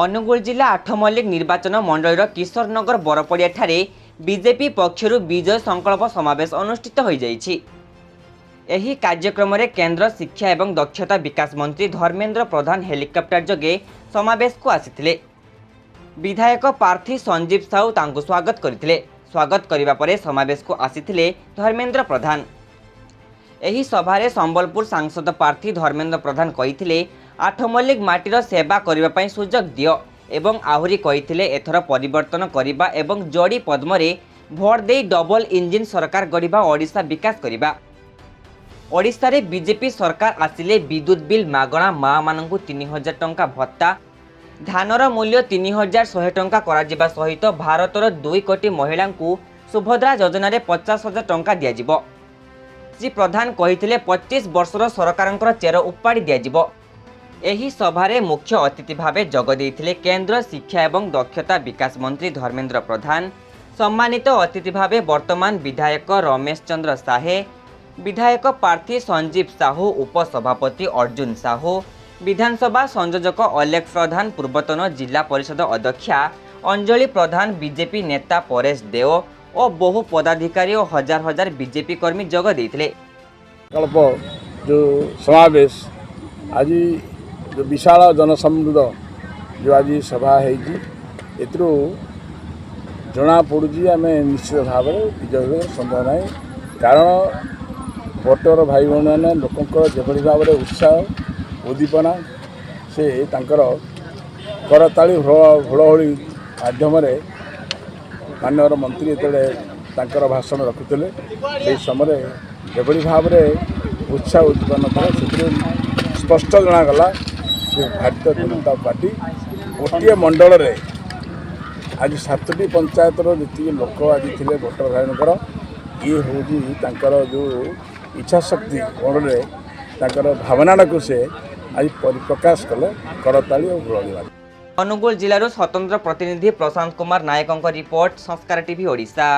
ଅନୁଗୁଳ ଜିଲ୍ଲା ଆଠମଲ୍ଲିକ ନିର୍ବାଚନ ମଣ୍ଡଳୀର କିଶୋରନଗର ବରପଡ଼ିଆଠାରେ ବିଜେପି ପକ୍ଷରୁ ବିଜୟ ସଂକଳ୍ପ ସମାବେଶ ଅନୁଷ୍ଠିତ ହୋଇଯାଇଛି। ଏହି କାର୍ଯ୍ୟକ୍ରମରେ କେନ୍ଦ୍ର ଶିକ୍ଷା ଏବଂ ଦକ୍ଷତା ବିକାଶ ମନ୍ତ୍ରୀ ଧର୍ମେନ୍ଦ୍ର ପ୍ରଧାନ ହେଲିକପ୍ଟର ଯୋଗେ ସମାବେଶକୁ ଆସିଥିଲେ। ବିଧାୟକ ପ୍ରାର୍ଥୀ ସଞ୍ଜୀବ ସାହୁ ତାଙ୍କୁ ସ୍ୱାଗତ କରିଥିଲେ। ସ୍ୱାଗତ କରିବା ପରେ ସମାବେଶକୁ ଆସିଥିଲେ ଧର୍ମେନ୍ଦ୍ର ପ୍ରଧାନ। ଏହି ସଭାରେ ସମ୍ବଲପୁର ସାଂସଦ ପ୍ରାର୍ଥୀ ଧର୍ମେନ୍ଦ୍ର ପ୍ରଧାନ କହିଥିଲେ, ଆଠମଲ୍ଲିକ ମାଟିର ସେବା କରିବା ପାଇଁ ସୁଯୋଗ ଦିଅ ଏବଂ ଆହୁରି କହିଥିଲେ, ଏଥର ପରିବର୍ତ୍ତନ କରିବା ଏବଂ ଯୋଡ଼ି ପଦ୍ମରେ ଭୋଟ ଦେଇ ଡବଲ ଇଞ୍ଜିନ୍ ସରକାର ଗଢ଼ିବା, ଓଡ଼ିଶା ବିକାଶ କରିବା। ଓଡ଼ିଶାରେ ବିଜେପି ସରକାର ଆସିଲେ ବିଦ୍ୟୁତ ବିଲ୍ ମାଗଣା, ମାଆମାନଙ୍କୁ 3000 ଟଙ୍କା ଭତ୍ତା, ଧାନର ମୂଲ୍ୟ 3100 ଟଙ୍କା କରାଯିବା ସହିତ ଭାରତର 2 କୋଟି ମହିଳାଙ୍କୁ ସୁଭଦ୍ରା ଯୋଜନାରେ 50,000 ଟଙ୍କା ଦିଆଯିବ। ଶ୍ରୀ ପ୍ରଧାନ କହିଥିଲେ, 25 ବର୍ଷର ସରକାରଙ୍କର ଚେର ଉପାଡ଼ି ଦିଆଯିବ। ଏହି ସଭାରେ ମୁଖ୍ୟ ଅତିଥି ଭାବେ ଯୋଗ ଦେଇଥିଲେ କେନ୍ଦ୍ର ଶିକ୍ଷା ଏବଂ ଦକ୍ଷତା ବିକାଶ ମନ୍ତ୍ରୀ ଧର୍ମେନ୍ଦ୍ର ପ୍ରଧାନ। ସମ୍ମାନିତ ଅତିଥି ଭାବେ ବର୍ତ୍ତମାନ ବିଧାୟକ ରମେଶ ଚନ୍ଦ୍ର ସାହେ, ବିଧାୟକ ପ୍ରାର୍ଥୀ ସଞ୍ଜୀବ ସାହୁ, ଉପସଭାପତି ଅର୍ଜୁନ ସାହୁ, ବିଧାନସଭା ସଂଯୋଜକ ଅଲେଖ ପ୍ରଧାନ, ପୂର୍ବତନ ଜିଲ୍ଲା ପରିଷଦ ଅଧ୍ୟକ୍ଷା ଅଞ୍ଜଳି ପ୍ରଧାନ, ବିଜେପି ନେତା ପରେଶ ଦେଓ ଓ ବହୁ ପଦାଧିକାରୀ ଓ ହଜାର ହଜାର ବିଜେପି କର୍ମୀ ଯୋଗ ଦେଇଥିଲେ। ସଂକଳ୍ପ ଯେଉଁ ସମାବେଶ ଆଜି, ଯେଉଁ ବିଶାଳ ଜନସମୃଦ୍ଧ ଯେଉଁ ଆଜି ସଭା ହେଇଛି, ଏଥିରୁ ଜଣାପଡ଼ୁଛି ଆମେ ନିଶ୍ଚିତ ଭାବରେ ବିଜୟ ହେବାର ସନ୍ଦେହ ନାହିଁ। କାରଣ ଭୋଟର ଭାଇ ଭଉଣୀମାନେ, ଲୋକଙ୍କର ଯେଭଳି ଭାବରେ ଉତ୍ସାହ ଉଦ୍ଦୀପନା, ସେ ତାଙ୍କର କରତାଳି ହୁଳହୁଳି ମାଧ୍ୟମରେ ମାନ୍ୟବର ମନ୍ତ୍ରୀ ଯେତେବେଳେ ତାଙ୍କର ଭାଷଣ ରଖୁଥିଲେ, ସେହି ସମୟରେ ଯେଭଳି ଭାବରେ ଉତ୍ସାହ ଉଦ୍ଦୀପନା ଥିଲା, ସେଥିରୁ ସ୍ପଷ୍ଟ ଜଣାଗଲା ଯେ ଭାରତୀୟ ଜନତା ପାର୍ଟି ଗୋଟିଏ ମଣ୍ଡଳରେ ଆଜି ସାତଟି ପଞ୍ଚାୟତର ଯେତିକି ଲୋକ ଆଜି ଥିଲେ ଭୋଟର ଭାଇଙ୍କର, ଇଏ ହେଉଛି ତାଙ୍କର ଯେଉଁ ଇଚ୍ଛାଶକ୍ତି ବଳରେ ତାଙ୍କର ଭାବନାଟାକୁ ସେ ଆଜି ପରିପ୍ରକାଶ କଲେ କରତାଳି ଓ ହୁଳହୁଳି ମାଧ୍ୟମରେ। ଅନୁଗୁଳ ଜିଲ୍ଲାରୁ ସ୍ୱତନ୍ତ୍ର ପ୍ରତିନିଧି ପ୍ରଶାନ୍ତ କୁମାର ନାୟକଙ୍କ ରିପୋର୍ଟ, ସଂସ୍କାର ଟିଭି ଓଡ଼ିଶା।